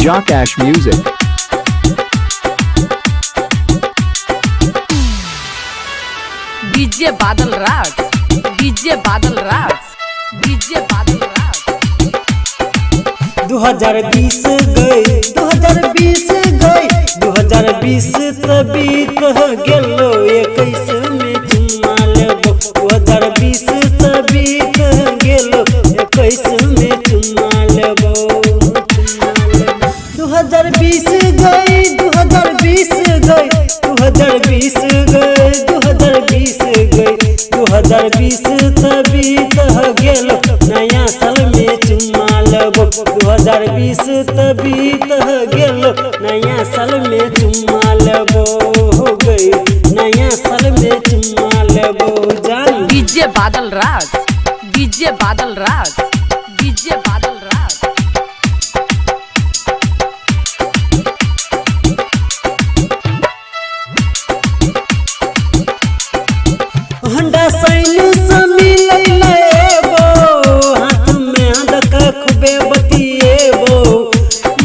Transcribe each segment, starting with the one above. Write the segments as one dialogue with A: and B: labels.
A: Jakash Music.
B: DJ Badal Raj, DJ Badal Raj, DJ Badal Raj.
C: 2020 गई, 2020 गई, 2020 त बीत गेलो, 21 में चुम्मा लेबो। 2020 त बीत गेलो, 21 में चुम्मा लेबो। 2020 गई, 2020 गई, 2020 गई, 2020 गई, 2020 त बीत गेलो, नया साल में चुम्मा लेबो। 2020 त बीत गेलो, नया साल में चुम्मा लेबो हो गई, नया साल में चुम्मा लेबो जान।
B: DJ Badal Raj, DJ Badal Raj, DJ Badal Raj.
C: Honda Shine से मिलै लेबो, हाथ में हाथ खूबे बतिएबो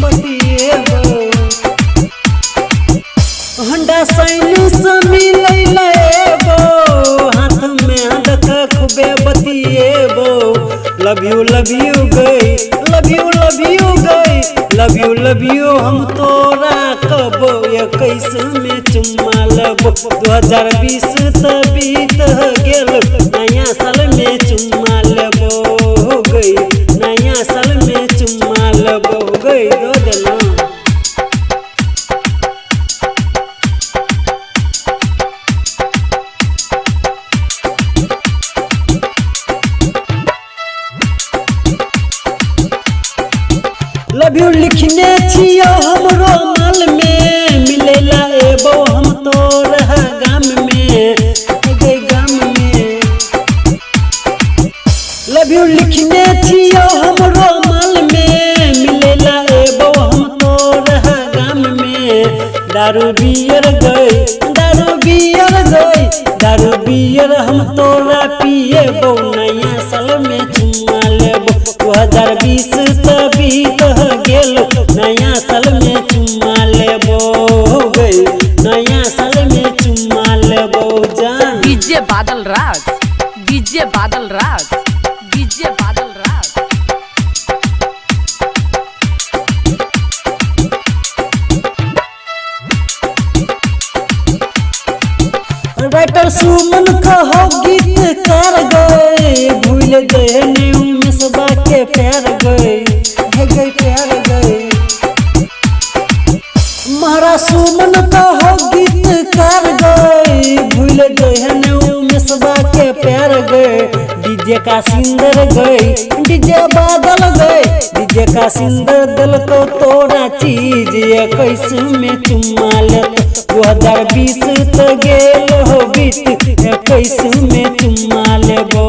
C: बतिएबो। होंडा साइन से मिलै लेबो, हाथ में हाथ खूबे बतिएबो। लव you गई, लव you गई, लव you हम तोरा कबो, 21 में चुम्मा लेबो। 2020 त बीत गेल, नया साल में चुम्मा लेबो हो गई, नया साल में चुम्मा लेबो गई। दो देना लव you लिखने छियो हमरो माल में, मिलेला एबो हम तोरा गाम में, गई गाम में। लव you लिखने छियो हमरो माल में, मिलेला एबो हम तोरा गाम में। दारू बियर गई, दारू बियर गई, दारू बियर हम तोरा पिएबो, नया साल में चुम्मा लेबो। 2020 त बीत गेल, नया साल में चुम्मा लेबो हो गई, नया साल में चुम्मा लेबो जान।
B: DJ Badal Raj, DJ Badal Raj, DJ Badal Raj.
C: Writer Suman कहो गीतकार गए, भूल गए उमेशबा के प्यार गए, है गई प्यार गए। महाराज सुमन कहो गीतकार गए, भूल गए उमेशबा के प्यार गए। डीजे का सिंदर गए, डीजे बादल गए, डीजे का सिंदर दिल को तोरा चीज, 21 में चुम्मा ले। 2020 त गेल हो बीत, 21 में चुम्मा लेबो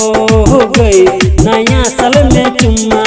C: हो गई, नया साल में चुम्मा